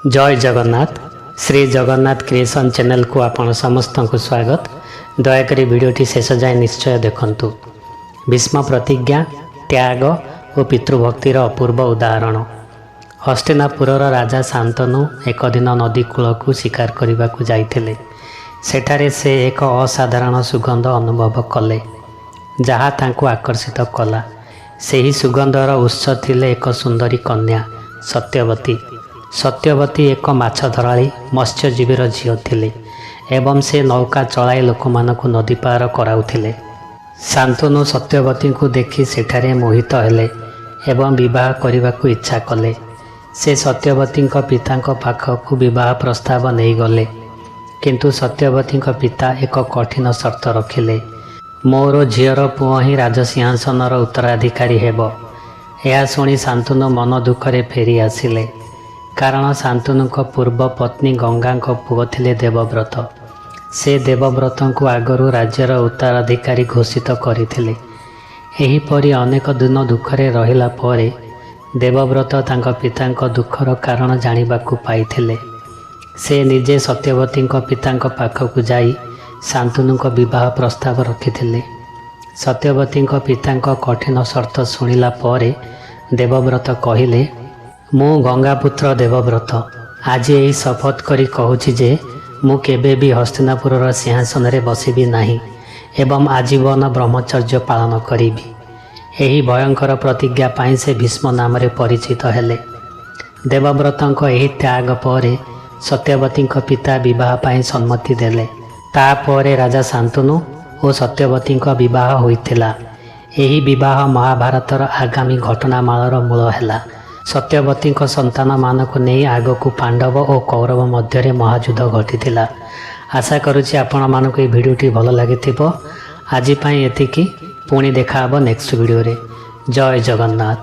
ଜୟ Jagannath. Shri Jagannath creation ଚ୍ୟାନେଲକୁ ଆପଣ ସମସ୍ତଙ୍କୁ ସ୍ୱାଗତ। ଦୟାକରି ଭିଡ଼ିଓଟି ଶେଷ ଯାଏଁ ନିଶ୍ଚୟ ଦେଖନ୍ତୁ। ଭୀଷ୍ମ ପ୍ରତିଜ୍ଞା, ତ୍ୟାଗ ଓ ପିତୃଭକ୍ତିର ଅପୂର୍ବ ଉଦାହରଣ। ହସ୍ତିନାପୁରର ରାଜା ଶାନ୍ତନୁ ଏକ ଦିନ ନଦୀ କୂଳକୁ ଶିକାର କରିବାକୁ ଯାଇଥିଲେ। ସେଠାରେ ସେ ଏକ ଅସାଧାରଣ ସୁଗନ୍ଧ ଅନୁଭବ କଲେ, ଯାହା ତାଙ୍କୁ ଆକର୍ଷିତ କଲା। ସେହି ସୁଗନ୍ଧର ଉତ୍ସ ଥିଲେ ଏକ ସୁନ୍ଦରୀ କନ୍ୟା, ସତ୍ୟବତୀ। ସତ୍ୟବତୀ ଏକ ମାଛ ଧରାଳି ମତ୍ସ୍ୟଜୀବୀର ଝିଅ ଥିଲେ ଏବଂ ସେ ନୌକା ଚଳାଇ ଲୋକମାନଙ୍କୁ ନଦୀ ପାର କରାଉଥିଲେ। ଶାନ୍ତନୁ ସତ୍ୟବତୀଙ୍କୁ ଦେଖି ସେଠାରେ ମୋହିତ ହେଲେ ଏବଂ ବିବାହ କରିବାକୁ ଇଚ୍ଛା କଲେ। ସେ ସତ୍ୟବତୀଙ୍କ ପିତାଙ୍କ ପାଖକୁ ବିବାହ ପ୍ରସ୍ତାବ ନେଇଗଲେ। କିନ୍ତୁ ସତ୍ୟବତୀଙ୍କ ପିତା ଏକ କଠିନ ସର୍ତ୍ତ ରଖିଲେ, "ମୋର ଝିଅର ପୁଅ ହିଁ ରାଜସିଂହାସନର ଉତ୍ତରାଧିକାରୀ ହେବ।" ଏହା ଶୁଣି ଶାନ୍ତନୁ ମନ ଦୁଃଖରେ ଫେରି ଆସିଲେ, କାରଣ ଶାନ୍ତନୁଙ୍କ ପୂର୍ବ ପତ୍ନୀ ଗଙ୍ଗାଙ୍କ ପୁଅ ଥିଲେ ଦେବବ୍ରତ। ସେ ଦେବବ୍ରତଙ୍କୁ ଆଗରୁ ରାଜ୍ୟର ଉତ୍ତରାଧିକାରୀ ଘୋଷିତ କରିଥିଲେ। ଏହିପରି ଅନେକ ଦିନ ଦୁଃଖରେ ରହିଲା ପରେ ଦେବବ୍ରତ ତାଙ୍କ ପିତାଙ୍କ ଦୁଃଖର କାରଣ ଜାଣିବାକୁ ପାଇଥିଲେ। ସେ ନିଜେ ସତ୍ୟବତୀଙ୍କ ପିତାଙ୍କ ପାଖକୁ ଯାଇ ଶାନ୍ତନୁଙ୍କ ବିବାହ ପ୍ରସ୍ତାବ ରଖିଥିଲେ। ସତ୍ୟବତୀଙ୍କ ପିତାଙ୍କ କଠିନ ସର୍ତ୍ତ ଶୁଣିଲା ପରେ ଦେବବ୍ରତ କହିଲେ, "ମୁଁ ଗଙ୍ଗାପୁତ୍ର ଦେବବ୍ରତ ଆଜି ଏହି ଶପଥ କରି କହୁଛି ଯେ ମୁଁ କେବେ ବି ହସ୍ତିନାପୁରର ସିଂହାସନରେ ବସିବି ନାହିଁ ଏବଂ ଆଜୀବନ ବ୍ରହ୍ମଚର୍ଯ୍ୟ ପାଳନ କରିବି।" ଏହି ଭୟଙ୍କର ପ୍ରତିଜ୍ଞା ପାଇଁ ସେ ଭୀଷ୍ମ ନାମରେ ପରିଚିତ ହେଲେ। ଦେବବ୍ରତଙ୍କ ଏହି ତ୍ୟାଗ ପରେ ସତ୍ୟବତୀଙ୍କ ପିତା ବିବାହ ପାଇଁ ସମ୍ମତି ଦେଲେ। ତାପରେ ରାଜା ଶାନ୍ତନୁ ଓ ସତ୍ୟବତୀଙ୍କ ବିବାହ ହୋଇଥିଲା। ଏହି ବିବାହ ମହାଭାରତର ଆଗାମୀ ଘଟଣାମାଳାର ମୂଳ ହେଲା। ସତ୍ୟବତୀଙ୍କ ସନ୍ତାନମାନଙ୍କୁ ନେଇ ଆଗକୁ ପାଣ୍ଡବ ଓ କୌରବ ମଧ୍ୟରେ ମହାଯୁଦ୍ଧ ଘଟିଥିଲା। ଆଶା କରୁଛି ଆପଣମାନଙ୍କୁ ଏହି ଭିଡ଼ିଓଟି ଭଲ ଲାଗିଥିବ। ଆଜି ପାଇଁ ଏତିକି। ପୁଣି ଦେଖାହେବ ନେକ୍ସଟ ଭିଡ଼ିଓରେ। ଜୟ ଜଗନ୍ନାଥ।